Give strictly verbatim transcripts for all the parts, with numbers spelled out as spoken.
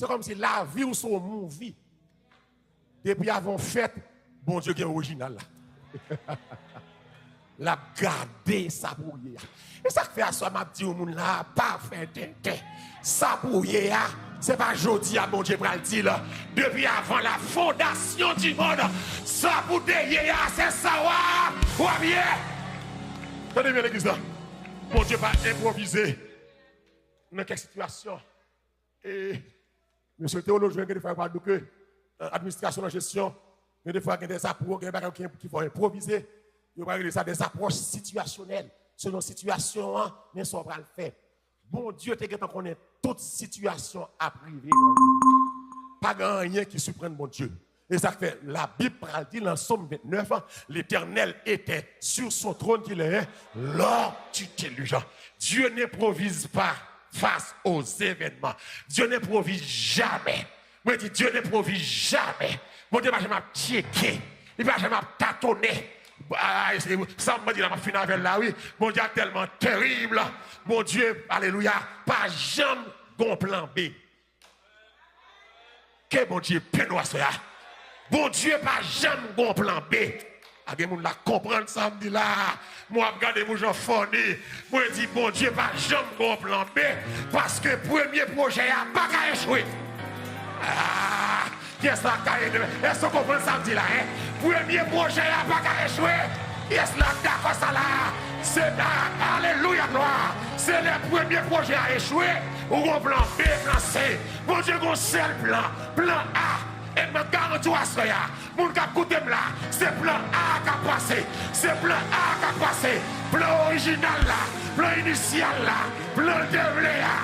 Se kòmsi lavi w se yon movie. Depi avan w fèt, Bondye gen orijinal la. L ap gade sa pou w ye a. E sa k fè aswè m ap di yon moun la, pa fè tenten. Sa pou w ye a, se pa jodi a Bondye pral di l. Depi avan la fondasyon di monn, sa pou w te ye a, se sa w ap, w ap ye. Tande byen, legliz la. Bondye pa enpwovize nan kèk sitiyasyon. E mesye teyolojyen, gen de fwa yo pral di ke, euh, administrasyon nan jesyon, gen de fwa gen de apwòch, gen bagay ki, ki fò enpwovize. Yo pral rele sa de apwòch sitiyasyonèl. Selon sitiyasyon an, men sa w pral fè. Bondye te gentan konnen tout sitiyasyon ap rive nan vi w. Pa gen anyen ki siprann Bondye. E sa k fè Labib pral di nan Sòm vennèf, L'Éternel était sur son trône, qu'il est, lors du déluge. Dieu n'improvise pas face aux événements. Dieu n'improvise jamais. Mwen di, Dieu n'improvise jamais. Bondye pa janm ap tcheke. Li pa janm ap tatonnen. Ay, se, sa m di la, m ap fin avè l la, wi. Bondye a tèlman terib. Bondye, alelouya, pa janm gon plan B. Ke Bondye beni w aswè a. Bondye pa janm gon plan B. A gen moun la k konprann sa m di la. Mwen ap gade pou jan funny. Mwen di Bondye pa janm gon plan B. Paske premye pwojè a pa ka echwe. Ah, kiyès la k ka ede m? Èske w konprann sa m di la, en? Premye pwojè a pa ka echwe. Kiyès la k dakò sa la? Se pa, alelouya, glwa. Se lè premye pwojè a echwe, ou gon plan B, plan C. Bondye gon sèl plan, plan A. E m ap garanti w aswè a, moun k ap koute m la, se plan A k ap pase. Se plan A k ap pase. Plan orijinal la, plan inisyal la, plan l te vle a.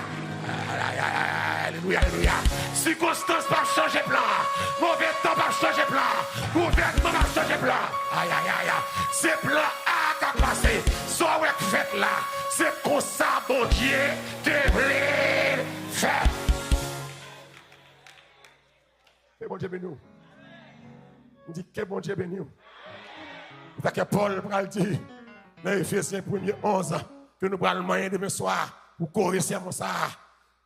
Ay, ay, ay, ay, alelouya, alelouya. Sikonstans p ap chanje plan an. Move tan p ap chanje plan an. Gouvènman p ap chanje plan an. Ay, ay, ay, ay. Se plan A k ap pase. Sa w wè k fèt la, se konsa Bondye te vle l fèt. Ke Bondye beni w. M di, ke Bondye beni w. Se sa ke Pòl pral di nan Efezyen premye onz, ke nou pral manyen demen swa pou kore sèmon sa a.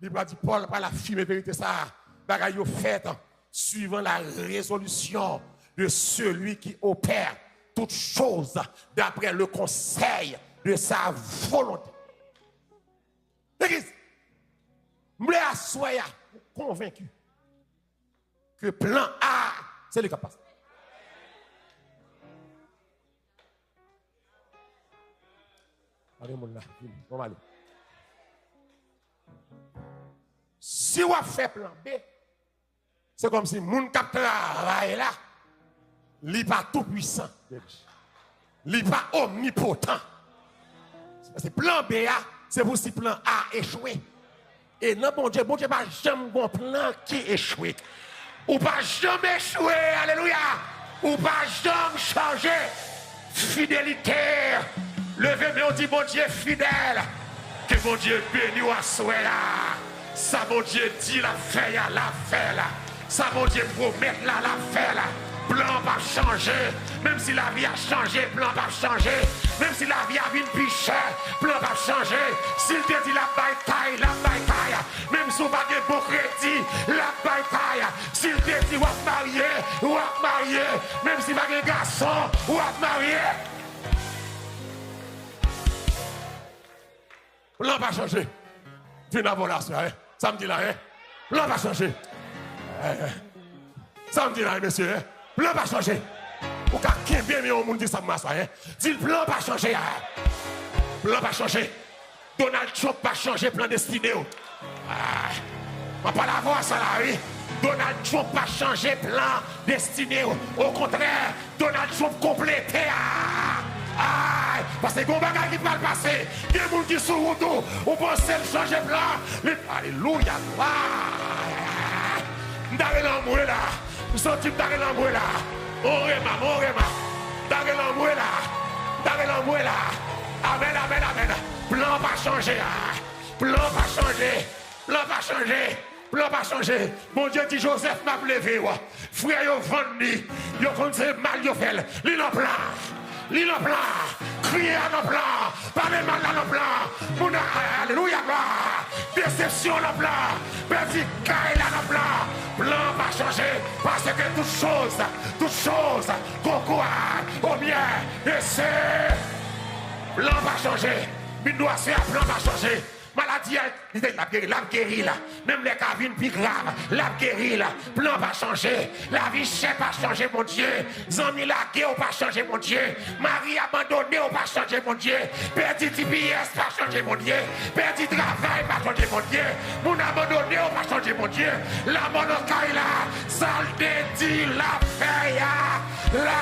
Li pral di, Pòl pral afime verite sa a. Bagay yo fèt suivant la résolution de celui qui opère toutes choses d'après le conseil de sa volonté. Legliz, m vle aswè a, ou konvenki ke plan A, se li k ap pase. Gade moun la, vini, bon, m ale. Si w ap fè plan B, se kòmsi moun k ap travay la, li pa toupwisan. Li pa omnipotan. Se plan B a, se pou si plan A echwe. E nan Bondye, Bondye pa janm gon plan ki echwe. Ou pa janm echwe, alelouya. Ou pa janm chanje. Fidelite. Leve men w, di, Bondye fidèl. Ke Bondye beni w aswè a. Sa Bondye di l ap fè a, l ap fè l. Sa Bondye pwomèt la, l ap fè l. Plan an p ap chanje. Menm si lavi a chanje, plan an p ap chanje. Menm si lavi a vin pi chè, plan an p ap chanje. Si l te di l ap bay kay, l ap bay kay. Menm si w pa gen bon kredi, l ap bay kay. Si l te di w ap marye, w ap marye. Menm si pa gen gason, w ap marye. Plan pa chanje. Vin avè w la, sè, en. Sa m di la, en. Plan pa chanje. Eh, eh. Sa m di la, en, mesye, en. Plan pa chanje. Ou ka kenbe men yon moun ki sa m maswa, en. Di l plan pa chanje, en. Plan pa chanje. Donald Trump pa chanje plan destine w. Ah, mwen pale avè w sa la, wi. Donald Trump pa chanje plan destine w. Okontrè, Donald Trump konplete a. Ay, paske gon bagay ki pral pase. Gen moun ki sou wout ou, ou panse l chanje plan. Li, alelouya, glwa. M ta rele anmwe la. M santi m ta rele anmwe la. On rema, on rema. M ta rele anmwe la. M ta rele anmwe la. Amèn, amèn, amèn. Plan pa chanje a. Plan pa chanje. Plan pa chanje. Plan pa chanje. Bondye di Jozèf, m ap leve w. Frè yo vann li. Yo konn se mal yo fè l. Li nan plan. Li nan plan. Kriye a nan plan, pale mal la nan plan, moun nan, alelouya, glwa, desepsyon nan plan, pèdi kay la nan plan, plan pa chanje, paske tout choz, tout choz, konkou a, obyen, e se, plan pa chanje, min dwasè a, plan pa chanje, maladi a, li te, l ap geri, l ap geri la. Menm lè ka vin pi grav, l ap geri l. Plan pa chanje. Lavi chè pa chanje, Bondye. Zanmi lage w pa chanje, Bondye. Mari abandone w pa chanje, Bondye. Pèdi T P S pa chanje, Bondye. Pèdi travay pa chanje, Bondye. Moun abandone w pa chanje, Bondye. Lanmò nan kay la, sa l te di l ap fè a, la